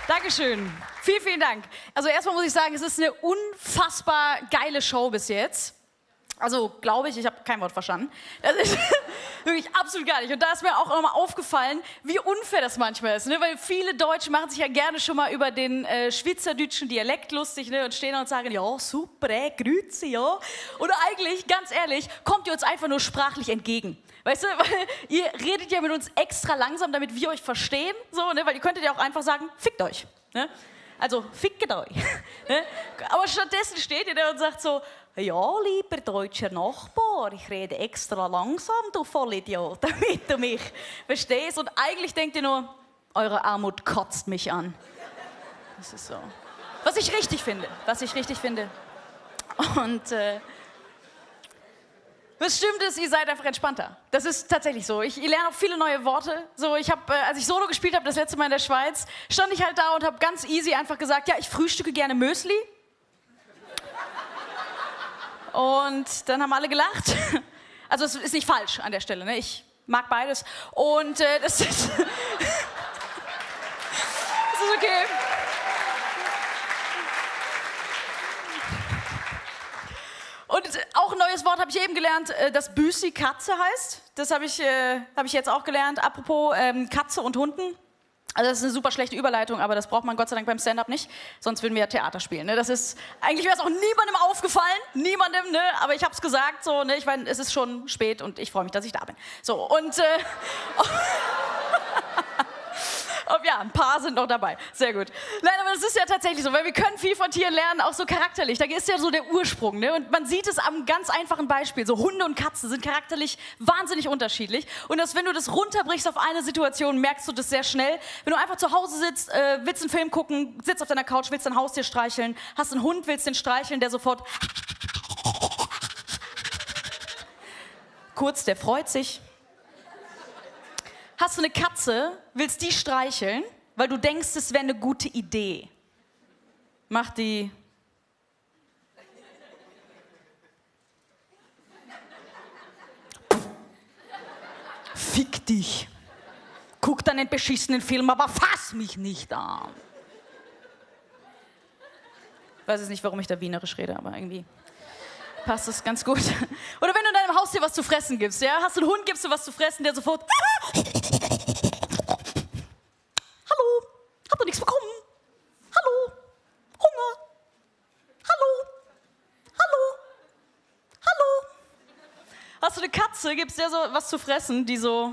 Dankeschön. Vielen, vielen Dank. Also erstmal muss ich sagen, es ist eine unfassbar geile Show bis jetzt. Also glaube ich habe kein Wort verstanden. Das ist wirklich absolut gar nicht. Und da ist mir auch nochmal aufgefallen, wie unfair das manchmal ist. Ne? Weil viele Deutsche machen sich ja gerne schon mal über den schweizerdeutschen Dialekt lustig, ne? Und stehen und sagen, ja super, grüezi, ja. Und eigentlich, ganz ehrlich, kommt ihr uns einfach nur sprachlich entgegen. Weißt du, weil ihr redet ja mit uns extra langsam, damit wir euch verstehen. So, ne? Weil ihr könntet ja auch einfach sagen, fickt euch. Ne? Also, fickt euch. Ne? Aber stattdessen steht ihr da und sagt so, ja, lieber deutscher Nachbar, ich rede extra langsam, du Vollidiot, damit du mich verstehst. Und eigentlich denkt ihr nur, eure Armut kotzt mich an. Das ist so. Was ich richtig finde. Und was stimmt ist, ihr seid einfach entspannter. Das ist tatsächlich so. Ich lerne auch viele neue Worte. So, ich habe, als ich Solo gespielt habe, das letzte Mal in der Schweiz, stand ich halt da und habe ganz easy einfach gesagt, ja, ich frühstücke gerne Müsli. Und dann haben alle gelacht. Also es ist nicht falsch an der Stelle, ne? Ich mag beides. Und das ist okay. Und auch ein neues Wort habe ich eben gelernt, das Büsi Katze heißt. Das habe ich jetzt auch gelernt. Apropos Katze und Hunden. Also das ist eine super schlechte Überleitung, aber das braucht man Gott sei Dank beim Stand-up nicht, sonst würden wir ja Theater spielen. Ne? Das ist, eigentlich wäre es auch niemandem aufgefallen, niemandem, ne? Aber ich habe es gesagt, so, ne? Ich meine, es ist schon spät und ich freue mich, dass ich da bin. So, und ja, ein paar sind noch dabei. Sehr gut. Nein, aber das ist ja tatsächlich so, weil wir können viel von Tieren lernen, auch so charakterlich. Da ist ja so der Ursprung, ne? Und man sieht es am ganz einfachen Beispiel. So Hunde und Katzen sind charakterlich wahnsinnig unterschiedlich. Und wenn du das runterbrichst auf eine Situation, merkst du das sehr schnell. Wenn du einfach zu Hause sitzt, willst einen Film gucken, sitzt auf deiner Couch, willst dein Haustier streicheln, hast einen Hund, willst den streicheln, der sofort kurz, der freut sich. Hast du eine Katze, willst die streicheln, weil du denkst, es wäre eine gute Idee. Macht die. Fick dich. Guck dann den beschissenen Film, aber fass mich nicht an. Ich weiß jetzt nicht, warum ich da wienerisch rede, aber irgendwie passt das ganz gut. Oder wenn du deinem Haustier was zu fressen gibst, ja? Hast du einen Hund, gibst du was zu fressen, der sofort... Hallo, habt ihr nichts bekommen? Hallo, Hunger? Hallo, hallo, hallo. Hast du eine Katze, gibst der so was zu fressen, die so...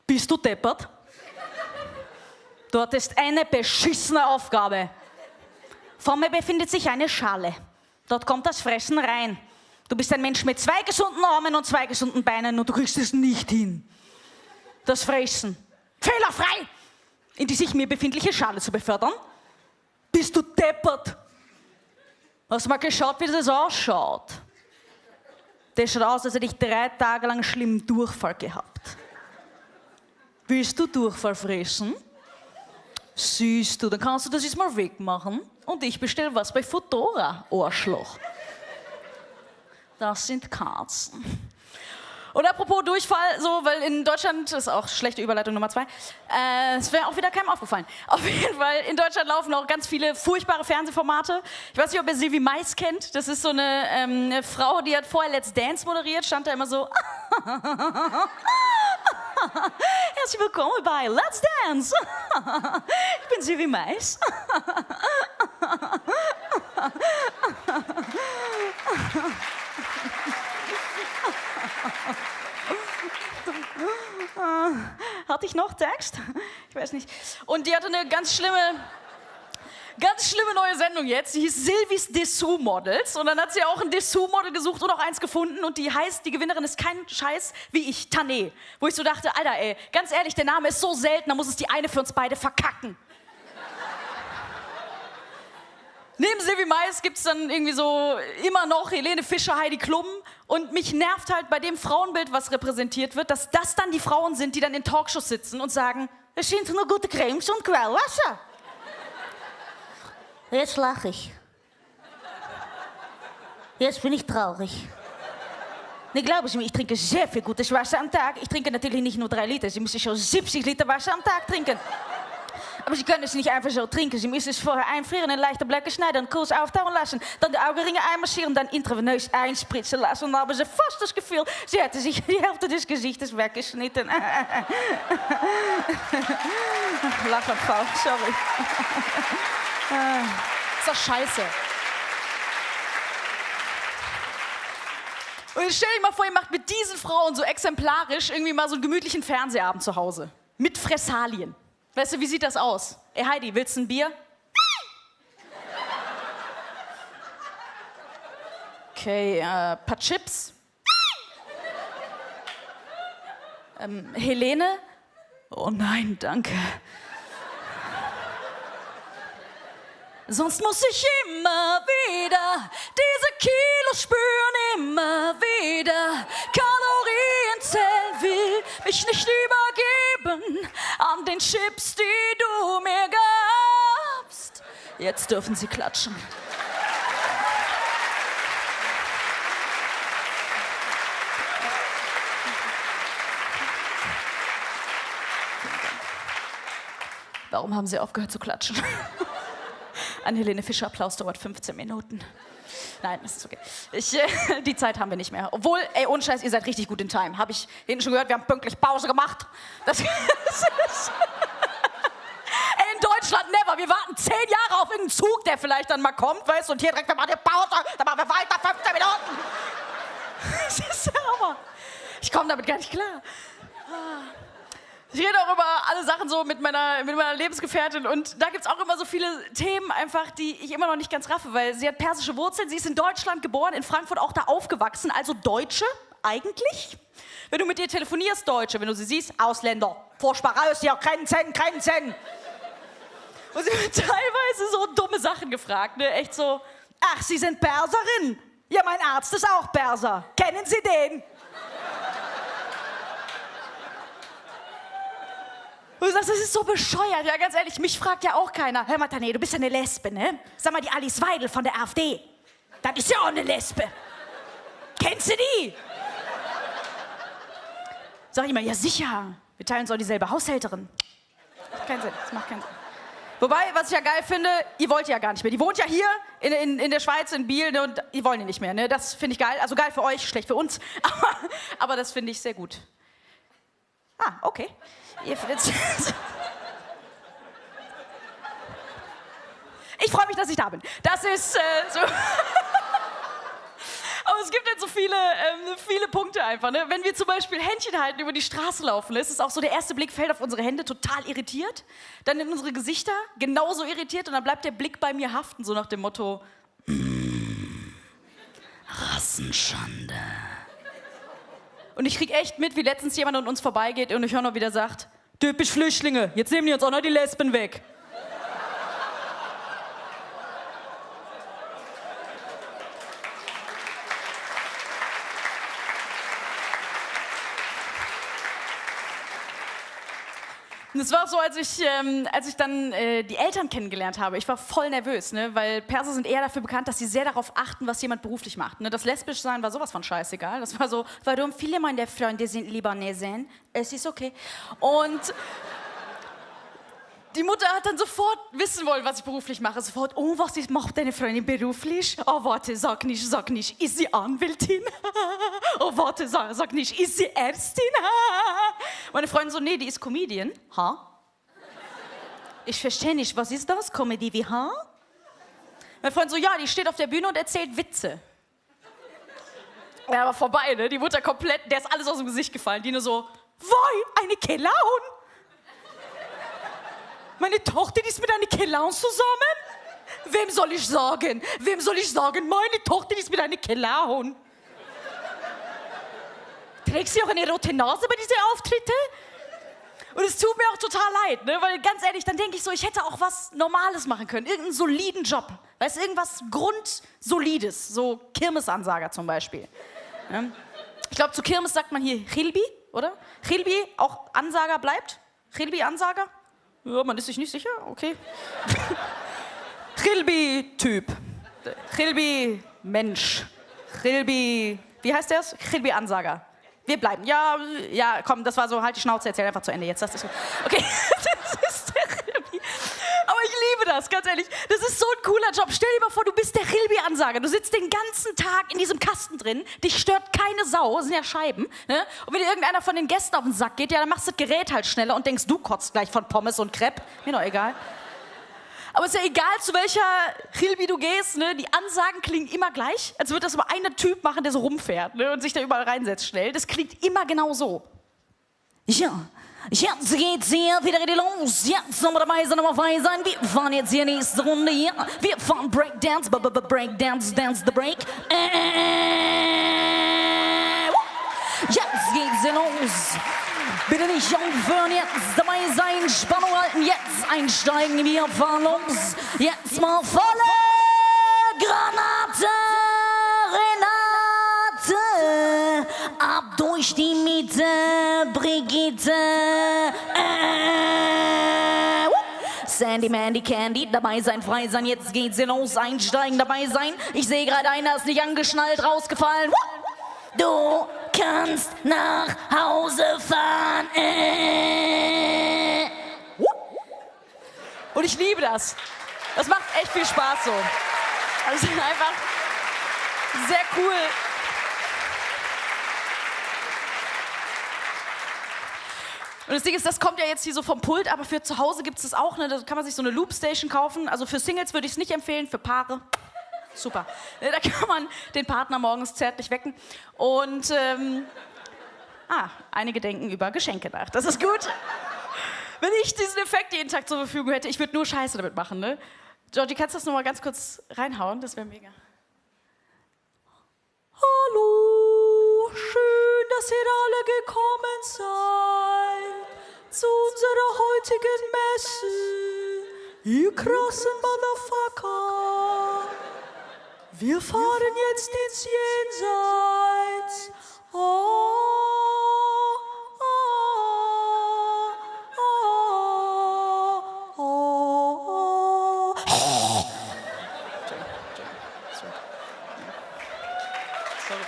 Bist du deppert? Du hattest eine beschissene Aufgabe. Vor mir befindet sich eine Schale. Dort kommt das Fressen rein. Du bist ein Mensch mit 2 gesunden Armen und 2 gesunden Beinen und du kriegst es nicht hin. Das Fressen. Fehlerfrei! In die sich mir befindliche Schale zu befördern. Bist du deppert? Hast du mal geschaut, wie das ausschaut? Das schaut aus, als hätte ich 3 Tage lang schlimmen Durchfall gehabt. Willst du Durchfall fressen? Siehst du, dann kannst du das jetzt mal wegmachen und ich bestelle was bei Foodora, Arschloch. Das sind Katzen. Und apropos Durchfall, so, weil in Deutschland, das ist auch schlechte Überleitung Nummer 2, es wäre auch wieder keinem aufgefallen. Auf jeden Fall, in Deutschland laufen auch ganz viele furchtbare Fernsehformate. Ich weiß nicht, ob ihr Silvi Mais kennt. Das ist so eine Frau, die hat vorher Let's Dance moderiert, stand da immer so... Herzlich willkommen bei Let's Dance. Ich bin Silvi Mais. Hatte ich noch Text? Ich weiß nicht. Und die hatte eine ganz schlimme neue Sendung jetzt. Die hieß Silvis Dessous Models. Und dann hat sie auch ein Dessous-Model gesucht und auch eins gefunden. Und die Gewinnerin ist kein Scheiß wie ich, Tané. Wo ich so dachte, Alter, ey, ganz ehrlich, der Name ist so selten, da muss es die eine für uns beide verkacken. Neben Silvi Mais gibt es dann irgendwie so immer noch Helene Fischer, Heidi Klum. Und mich nervt halt bei dem Frauenbild, was repräsentiert wird, dass das dann die Frauen sind, die dann in Talkshows sitzen und sagen, es sind nur gute Cremes und Quellwasser. Jetzt lache ich. Jetzt bin ich traurig. Nee, glauben Sie mir, ich trinke sehr viel gutes Wasser am Tag. Ich trinke natürlich nicht nur 3 Liter, Sie müssen schon 70 Liter Wasser am Tag trinken. Aber Sie können es nicht einfach so trinken. Sie müssen es vorher einfrieren, in leichte Blöcke schneiden, kurz auftauen lassen, dann die Augenringe einmassieren, dann intravenös einspritzen lassen. Und dann haben Sie fast das Gefühl, Sie hätten sich die Hälfte des Gesichtes weggeschnitten. Lachen, Frau, sorry. Ist doch scheiße. Und jetzt stell dir mal vor, ihr macht mit diesen Frauen so exemplarisch irgendwie mal so einen gemütlichen Fernsehabend zu Hause. Mit Fressalien. Weißt du, wie sieht das aus? Ey Heidi, willst du ein Bier? Okay, paar Chips. Helene? Oh nein, danke. Sonst muss ich immer wieder diese Kilos spüren, immer wieder. Kalorien zählen, will mich nicht übergeben an den Chips, die du mir gabst. Jetzt dürfen sie klatschen. Warum haben sie aufgehört zu klatschen? An Helene Fischer Applaus dauert 15 Minuten. Nein, das ist okay. Die Zeit haben wir nicht mehr. Obwohl, ey, ohne Scheiß, ihr seid richtig gut in Time. Habe ich hinten schon gehört, wir haben pünktlich Pause gemacht. Das ist ey, in Deutschland never. Wir warten 10 Jahre auf irgendeinen Zug, der vielleicht dann mal kommt, weißt du, und hier direkt, wir machen eine Pause, dann machen wir weiter, 15 Minuten. Das ist der Hammer. Ich komme damit gar nicht klar. Ich rede auch über alle Sachen so mit meiner Lebensgefährtin und da gibt es auch immer so viele Themen einfach, die ich immer noch nicht ganz raffe, weil sie hat persische Wurzeln, sie ist in Deutschland geboren, in Frankfurt auch da aufgewachsen, also Deutsche eigentlich. Wenn du mit ihr telefonierst, Deutsche, wenn du sie siehst, Ausländer, furchtbar raus hier, keinen Cent, keinen Cent. Und sie wird teilweise so dumme Sachen gefragt, ne? Echt so, ach, Sie sind Perserin? Ja, mein Arzt ist auch Perser, kennen Sie den? Und du sagst, das ist so bescheuert. Ja, ganz ehrlich, mich fragt ja auch keiner. Hör mal, Tane, du bist ja eine Lesbe, ne? Sag mal, die Alice Weidel von der AfD. Das ist ja auch eine Lesbe. Kennst du die? Sag ich immer, ja sicher. Wir teilen so dieselbe Haushälterin. Macht keinen Sinn, das macht keinen Sinn. Wobei, was ich ja geil finde, ihr wollt ja gar nicht mehr. Die wohnt ja hier in der Schweiz, in Biel, ne, und die wollen die nicht mehr. Ne? Das finde ich geil. Also geil für euch, schlecht für uns. Aber das finde ich sehr gut. Ah, okay. Ich freue mich, dass ich da bin. Das ist so. Aber es gibt jetzt so viele Punkte einfach. Ne? Wenn wir zum Beispiel Händchen halten, über die Straße laufen, ist es auch so, der erste Blick fällt auf unsere Hände, total irritiert. Dann in unsere Gesichter, genauso irritiert. Und dann bleibt der Blick bei mir haften, so nach dem Motto, Rassenschande. Und ich krieg echt mit, wie letztens jemand an uns vorbeigeht und ich höre noch wieder sagt, typisch Flüchtlinge, jetzt nehmen die uns auch noch die Lesben weg. Und es war so, als ich dann die Eltern kennengelernt habe, ich war voll nervös, ne? Weil Perser sind eher dafür bekannt, dass sie sehr darauf achten, was jemand beruflich macht. Ne? Das Lesbischsein war sowas von scheißegal. Das war so, warum viele meiner Freunde sind Libanesen? Es ist okay. Und die Mutter hat dann sofort wissen wollen, was ich beruflich mache. Sofort, oh, was macht deine Freundin beruflich? Oh, warte, sag nicht, ist sie Anwältin? Oh, warte, sag nicht, ist sie Ärztin? Meine Freundin so, nee, die ist Comedian. Ha? Ich verstehe nicht, was ist das? Comedy wie ha? Mein Freund so, ja, die steht auf der Bühne und erzählt Witze. Ja, aber vorbei, ne? Die Mutter komplett, der ist alles aus dem Gesicht gefallen. Die nur so, woi, eine Clown? Meine Tochter, die ist mit einer Clown zusammen? Wem soll ich sagen? Meine Tochter, die ist mit einer Clown. Trägt sie auch eine rote Nase bei diesen Auftritte? Und es tut mir auch total leid, ne? Weil ganz ehrlich, dann denke ich so, ich hätte auch was Normales machen können. Irgendeinen soliden Job. Weißt du, irgendwas Grundsolides. So Kirmesansager zum Beispiel. Ja? Ich glaube, zu Kirmes sagt man hier Chilbi, oder? Chilbi, auch Ansager bleibt? Chilbi, Ansager? Ja, man ist sich nicht sicher? Okay. Chilbi-Typ. Chilbi-Mensch. Chilbi Wie heißt der? Chilbi-Ansager. Wir bleiben. Ja, komm, das war so, halt die Schnauze, erzähl einfach zu Ende jetzt. Das ist so. Okay, das ist der Chilbi. Aber ich liebe das, ganz ehrlich. Das ist so ein cooler Job. Stell dir mal vor, du bist der Chilbi-Ansager. Du sitzt den ganzen Tag in diesem Kasten drin. Dich stört keine Sau, das sind ja Scheiben. Ne? Und wenn dir irgendeiner von den Gästen auf den Sack geht, ja, dann machst du das Gerät halt schneller und denkst, du kotzt gleich von Pommes und Crepe. Mir doch egal. Aber es ist ja egal, zu welcher Chilbi du gehst, ne? Die Ansagen klingen immer gleich, als würde das immer ein Typ machen, der so rumfährt, ne? Und sich da überall reinsetzt schnell. Das klingt immer genau so. Ja, jetzt geht's hier wieder richtig los. Jetzt nochmal dabei sein, nochmal frei sein. Wir fahren jetzt hier nächste Runde hier. Wir fahren Breakdance, Breakdance, Dance the Break. Jetzt geht's hier los. Bitte nicht aufhören, jetzt dabei sein, Spannung halten, jetzt einsteigen, wir fahren los. Jetzt mal volle Granate, Renate, ab durch die Mitte, Brigitte. Sandy, Mandy, Candy, dabei sein, frei sein, jetzt geht's hier los, einsteigen, dabei sein. Ich sehe gerade einer ist nicht angeschnallt, rausgefallen. Du kannst nach Hause fahren. Und ich liebe das. Das macht echt viel Spaß so. Also einfach sehr cool. Und das Ding ist, das kommt ja jetzt hier so vom Pult, aber für zu Hause gibt es das auch. Ne? Da kann man sich so eine Loopstation kaufen. Also für Singles würde ich es nicht empfehlen, für Paare. Super. Da kann man den Partner morgens zärtlich wecken. Und einige denken über Geschenke nach. Das ist gut. Wenn ich diesen Effekt jeden Tag zur Verfügung hätte, ich würde nur Scheiße damit machen. Ne? Georgie, kannst du das noch mal ganz kurz reinhauen? Das wäre mega. Hallo, schön, dass ihr alle gekommen seid zu unserer heutigen Messe. Ihr krassen Motherfucker. Wir fahren jetzt ins Jenseits. Oh, oh, oh, oh, oh. Sorry.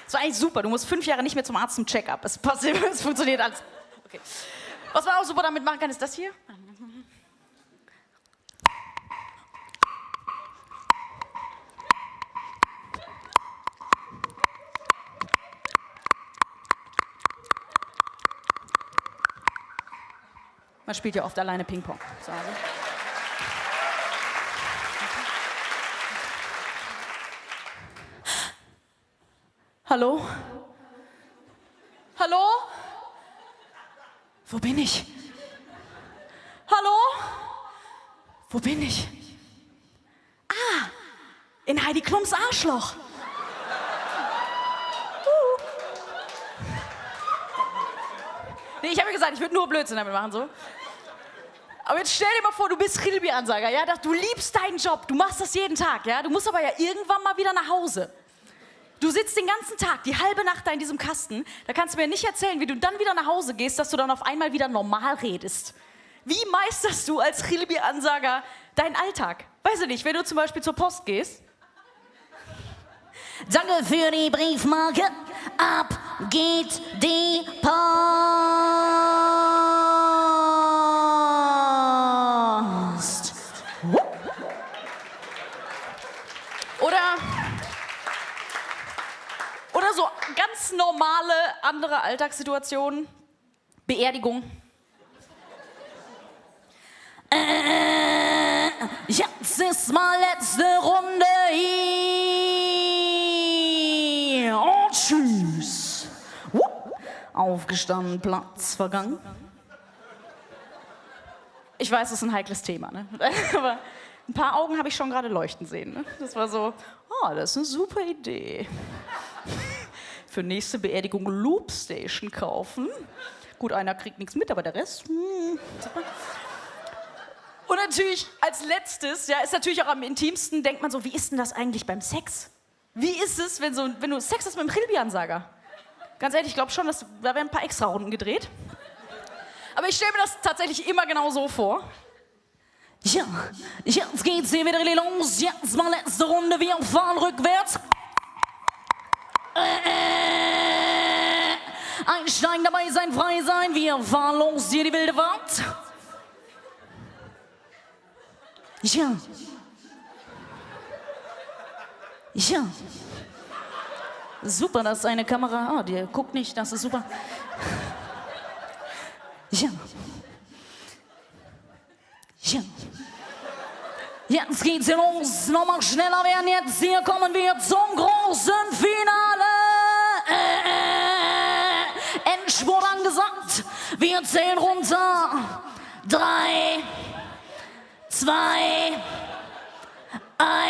Das war eigentlich super. Du musst 5 Jahre nicht mehr zum Arzt zum Check-up. Es funktioniert alles. Okay. Was man auch super damit machen kann, ist das hier. Man spielt ja oft alleine Ping-Pong. So, also. Hallo? Hallo? Wo bin ich? Hallo? Wo bin ich? In Heidi Klums Arschloch. Nee, ich habe ja gesagt, ich würde nur Blödsinn damit machen, so. Aber jetzt stell dir mal vor, du bist Chilbi-Ansager, ja? Du liebst deinen Job, du machst das jeden Tag, ja? Du musst aber ja irgendwann mal wieder nach Hause. Du sitzt den ganzen Tag, die halbe Nacht da in diesem Kasten. Da kannst du mir nicht erzählen, wie du dann wieder nach Hause gehst, dass du dann auf einmal wieder normal redest. Wie meisterst du als Chilbi-Ansager deinen Alltag? Weiß ich nicht, wenn du zum Beispiel zur Post gehst. Danke für die Briefmarke. Ab geht die Post. Oder so ganz normale andere Alltagssituationen. Beerdigung. Jetzt ist mal letzte Runde hier. Und tschüss. Aufgestanden, Platz vergangen. Ich weiß, das ist ein heikles Thema, ne? Aber ein paar Augen habe ich schon gerade leuchten sehen. Ne? Das war so, das ist eine super Idee. Für nächste Beerdigung Loopstation kaufen. Gut, einer kriegt nichts mit, aber der Rest. Und natürlich als letztes, ja, ist natürlich auch am intimsten, denkt man so, wie ist denn das eigentlich beim Sex? Wie ist es, wenn du Sex hast mit einem Chilbi-Ansager? Ganz ehrlich, ich glaube schon, da werden ein paar Extra-Runden gedreht. Aber ich stelle mir das tatsächlich immer genau so vor. Ja, jetzt geht's hier wieder los. Jetzt mal letzte Runde. Wir fahren rückwärts. Einsteigen, dabei sein, frei sein. Wir fahren los, hier die wilde Fahrt. Ja. Ja. Super, das ist eine Kamera. Ah, die guckt nicht, das ist super. Ja. Ja. Jetzt geht's hier los. Nochmal schneller werden jetzt. Hier kommen wir zum großen Finale. Endspurt angesagt. Wir zählen runter. 3, 2, 1.